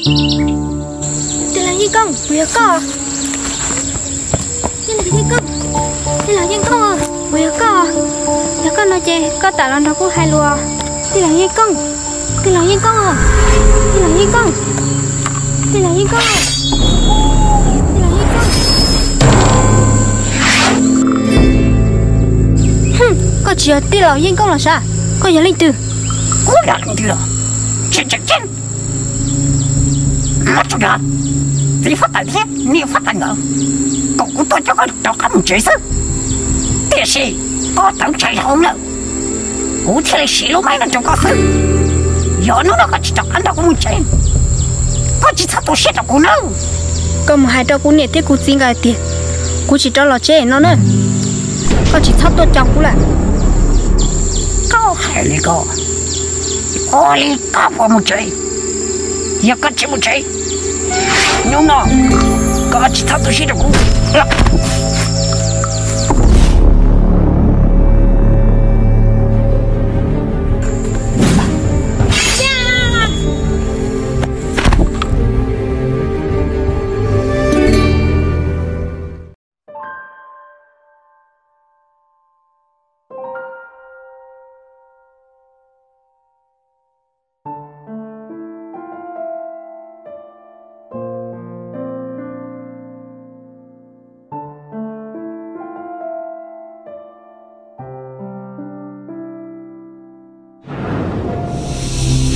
Tij laug Yeej Koob, kuv yog koj. Tij laug Yeej Koob, tij laug Yeej Koob, kuv yog koj. Yog koj no ces koj tawm los nrog kuv hais lus. Tij laug Yeej Koob, tij laug Yeej Koob, tij laug Yeej Koob, tij laug Yeej Koob, tij laug Yeej Koob. Hwm, koj tsis yog tij laug Yeej Koob los sav, koj yog leej twg? Kuv yog leej twg los tsis tseem ceeb. Muab tso, txiv huab tais thiab niam huab tais nkawd kom kuv tuaj coj koj rov qab mus tsev xwb. Tiam sis koj tawv tshais hauv lawm, kuv thiaj li siv lub maib no rau koj xwb. Yog hnub no koj tsis rov qab nrog kuv mus tsev, koj tsis txhob tu siab rau kuv nawb. Koj mus hais rau kuv niam thiab kuv txiv nkawd hais tias kuv tsis rov los tsev no na. Koj tsis txhob tuaj caum kuv lawm. Koj hais li ko, ua li koj puas mus tsev? Yog koj tsis mus tsev, hnub no koj tsis txhob tu siab rau kuv.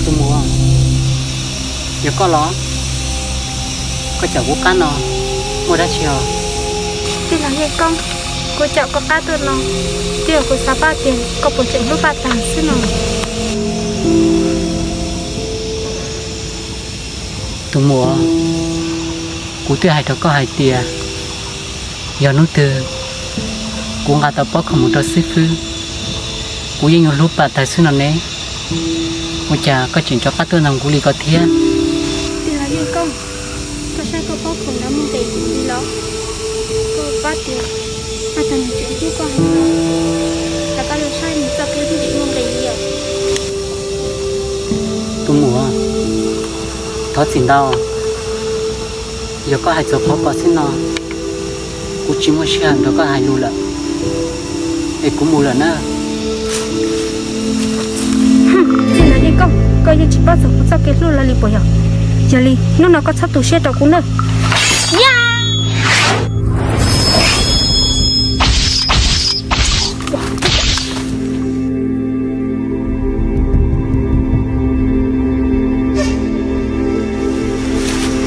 Tus muam, yog koj los? Koj caum kuv qab no muaj dab tsi os? Tij laug Yeej Koob, kuv caum koj qab tuaj no, twb yog kuv xav pab tias koj puas tseem hlub Paj Tag xwb no. Tus muam, kuv twb hais rau koj hais tias yog hnub twg kuv nqa tau pob kho mus rau xib fwb, kuv yeej yuav hlub Paj Tag xwb no ne. Ua cas koj tseem rov qab tuaj nug kuv li ko thiab? Tij laug Yeej Koob, koj saib koj pob kho no muaj nqis li los? Koj paub tias Paj Tag nws tseem hlub koj heev no, rov qab los saib nws txoj kev hlub tseem muaj nqis li os. Tus muam, thov txim ntau, yog koj hais txog qhov ko xwb no, kuv tsis muaj sij hawm nrog koj hais lus lawm, es kuv mus lawm na. Tij laug Yeej Koob, koj yeej tsis paub txog kuv txoj kev hlub lawv li puas yog? Yog li hnub no koj txhob tu siab rau kuv nawb.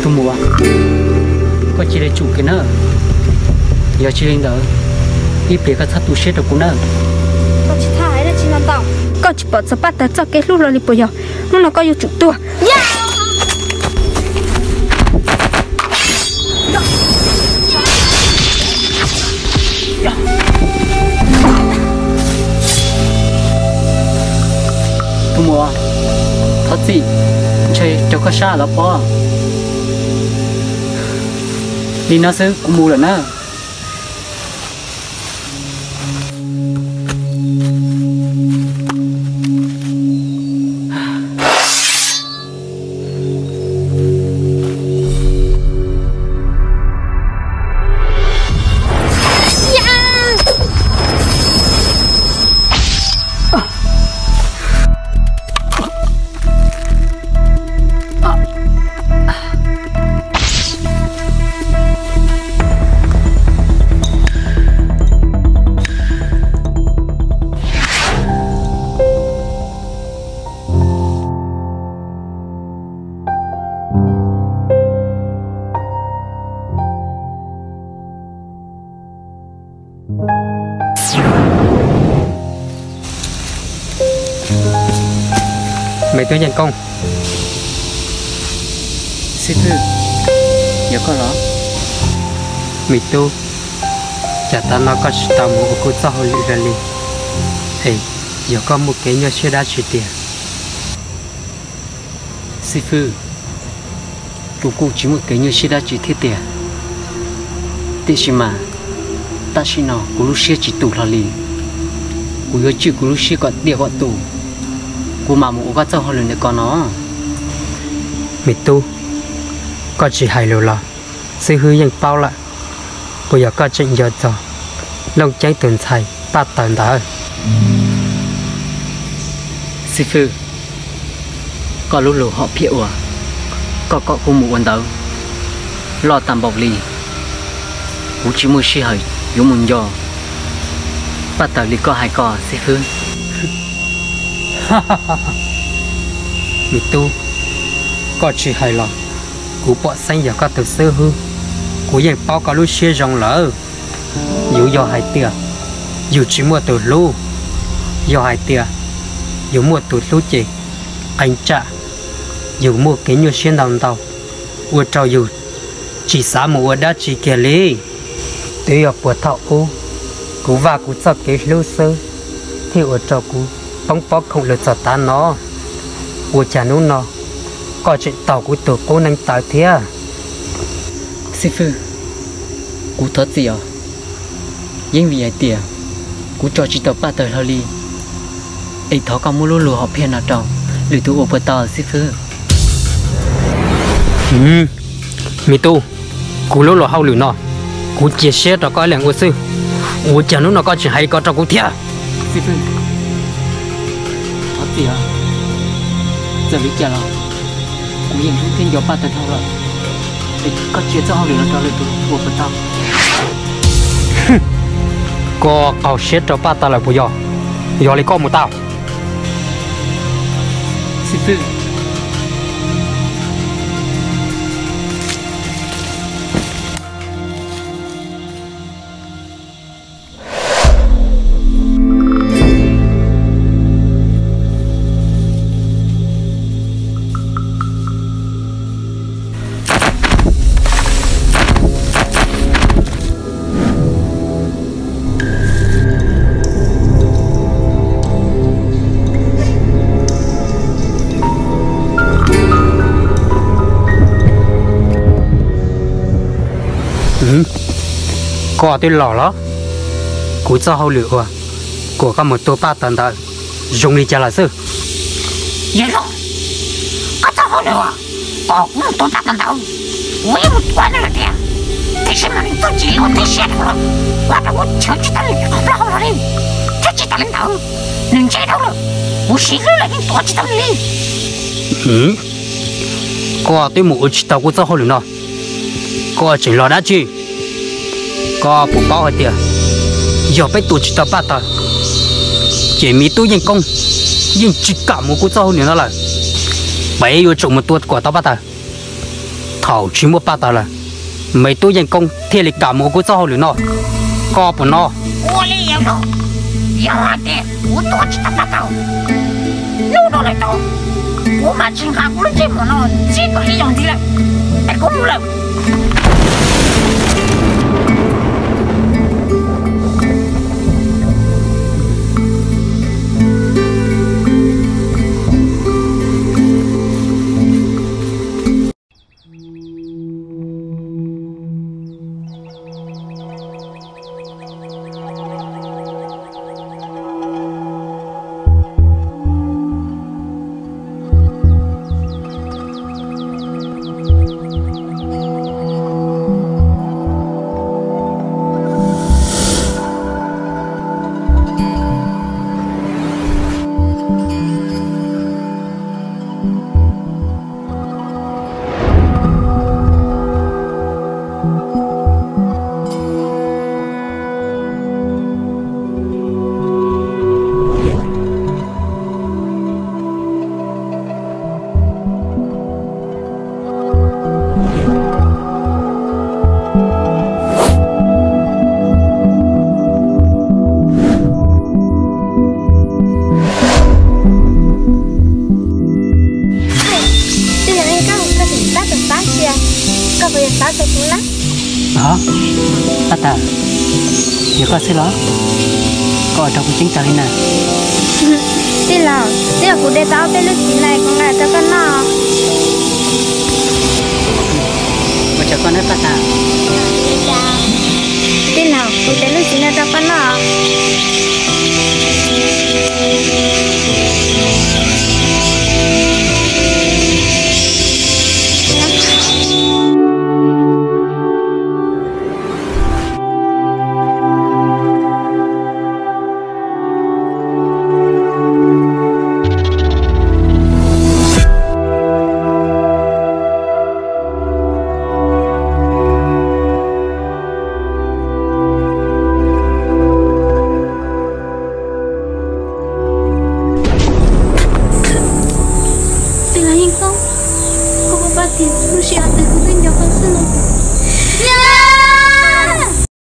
Tus muam, koj cia li tsum kiag na. Yog tsis li ntawd, ib pliag koj txhob tu siab rau kuv nawb. Koj tsis txhob hais dab tsi no ntau. Koj tsis pom txog Paj Tag txoj kev hlub hlo li puas yog? Hnub no koj yuav tsum tuag. Tus muam, thov txim, ntshe raug koj sab los pob. Li no xwb kuv mus lawm na. Me tub Yeej Koob. Xib fwb, yog koj los? Me tub, cas tav no koj tsis tau mus ua kuv txoj hauj lwm hlo li? Es yog koj muaj kev nyuaj siab dab tsi tiag? Xib fwb, kuv kuj tsis muaj kev nyuaj siab dab tsi thiab tiag. Tiam sis mas tam sim no kuv lub siab tsis tus hlo li. Kuv yuav tswj kuv lub siab kom tiaj kom tus, kuv mam mus ua koj txoj hauj lwm ntawm ko no. Me tub, Koj tsis hais lus los xib hwb yeej paub lawm, puas yog koj tseem nco txog Looj Ceeb tus ntxhais Paj Taws ntawd? Xib fwb, koj lub lus hom phiaj uas koj kom kuv mus ua ntawd loj tas npaum li, kuv tsis muaj sij hawm yuav mus nco Paj Taws li koj hais ko xib fwb. Me tub, koj tsis hais los kuv pom xeeb yog koj tus xib hwb, kuv yeej paub koj lub siab zoo lawm. Yus yog hais tias yus tsis muaj tus hlub, yog hais tias yus muaj tus hlub ces qee tsam yus muaj kev nyuaj siab ntau ntau, ua rau yus tsis xav mus ua dab tsi kiag li. Twb yog puag thaum ub kuv vaj kuv txoj kev hlub xwb thiaj ua rau kuv poob pob khoom los txog tav no. Ua cas hnub no koj tseem taug kuv tus qub neev taw thiab? Xib fwb, kuv thov txim os. Yeej vim hais tias kuv tso tsis tau Paj Taws hlo li, es thov koj muab lub lus hom phiaj no rau lwm tus ua puas tau xib fwb? Me tub, kuv lub luag hauj lwm no kuv cia siab rau koj ib leeg ua xwb. Ua cas hnub no koj tseem hais li ko rau kuv thiab? Xib fwb, thov txim os. Txawm li cas los kuv yeej hlub thiab nco Paj Taws dhau lawm, es koj tso txoj hauj lwm no rau lwm tus ua puas tau? Koj qaug siab rau Paj Taws lawm puas yog? Yog li koj mus tau. Xib fwb. Koj twb los los, kuv txoj hauj lwm uas kom koj mus tua Paj Taws ntawd zoo li cas lawm xwb? Yawg hlob, koj txoj hauj lwm uas kom kuv mus tua Paj Taws ntawd, kuv yeej mus tua nws lawm tiag, tiam sis mas nws txoj kev ua tib siab dhau lawm, ua rau kuv cheem tsis tau nws qhov plaub hau los li. Thiab tsis tas li ntawd, nws ntse dhau lawm, kuv siv hlwb lawm yeej tua tsis tau nws li. Koj twb mus ua tsis tau kuv txoj hauj lwm no, koj tseem los dab tsi? Koj puas paub hais tias yog peb tua tsis tau Paj Taws, ces me tub Yeej Koob yeej tsis kam mus kuv txoj hauj lwm no lawm. Peb yuav tsum mus tua kom tau Paj Taws. Thaum tsis muaj Paj Taws lawm, me tub Yeej Koob thiaj li kam mus ua kuv txoj hauj lwm no. Koj puas hnov? Ua li yawg hlob, yog hais tias kuv tua tsis tau Paj Taws, hnub no lawm tod kuv mam tsis nqa kuv lub ntsej muag no ntsib koj ib zaug ntxiv lawm. Es kuv mus lawm. Tij laug, koj tseem tab tom pab sia, koj puas yog pab tau kuv na? Paj Taws, yog koj xwb los? Koj ua rau kuv ceeb tag li na. Tij laug, twb yog kuv de tau ob peb lub txiv na, kuv nqa rau koj noj. Ua tsaug koj nawb Paj Taws. Tij laug, kuv de lub txiv no rau koj noj. Tias lub sij hawm twg kuv twb nco koj xwb los.